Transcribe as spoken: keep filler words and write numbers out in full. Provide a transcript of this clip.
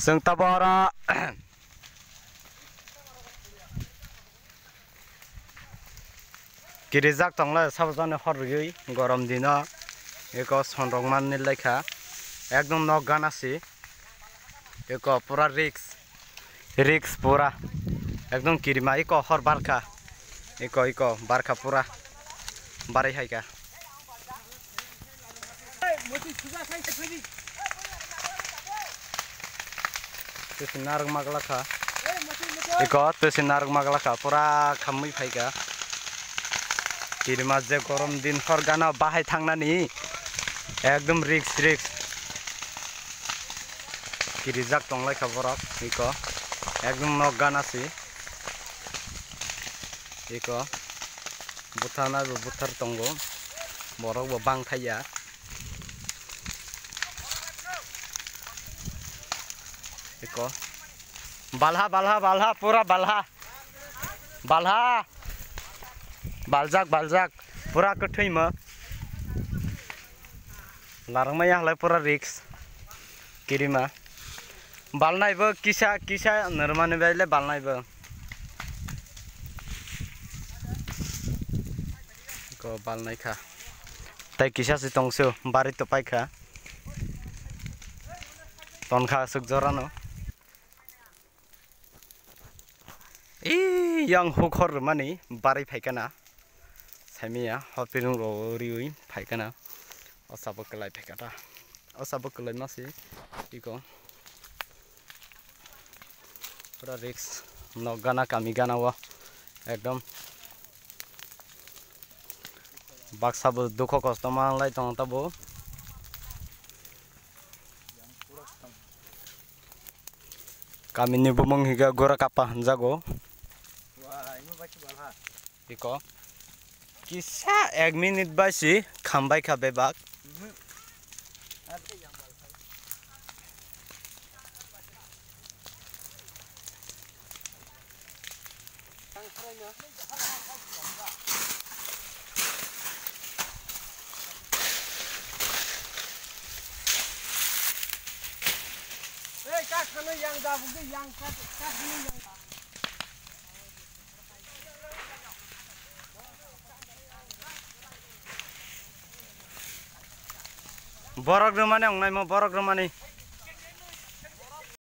Chwng tabuk oro kirijak tonglai sabajani hor rwgwi gorom dino eko sonrok manwi laikha ekdom nok gana si eko pura risk. Risk pura. Ekdom kirima iko hor barkha. Iko, iko barkha pura. Bari haika. Tisi narwk maglakha. Iko tisi narwk maglakha. Pura khamwi phaika. Kirima je gorom din hor gana bahai thangnani. Ekdom risk, risk. Kirijak tonglaikha borok iko. Ekdom nok gana si. Iko. Butharnai bo buthar tongo. Borok bo bang thaiya. Iko. Balha, balha, balha, pura balha. Balha. Baljak, baljak. Pura kwthwima. Larwkmaya halai pura risk. Kirima. Balnaibo kisa, kisa nirmani baile balnaibo. Ko balnaikha. Tai kisa si tongsu, bari to paikha. Tonkha aswk jorano. Ee, yang hukhor rwmani bari phaikana. Saimanya, hopirung ro riwi phaikana. O sabo kwlai phaikata. O sabo kwlai masi. Iko. Pura risk. Nok gana, kami gana o. Ekdom. Baksa bo dukho kosto manlai tongo tabo. Kamini bumung higa gora kapa hinjago. Iko. Kisa ek minute bai si khambai kha bebak. Borok rwmani ongnaimo, borok rwmani.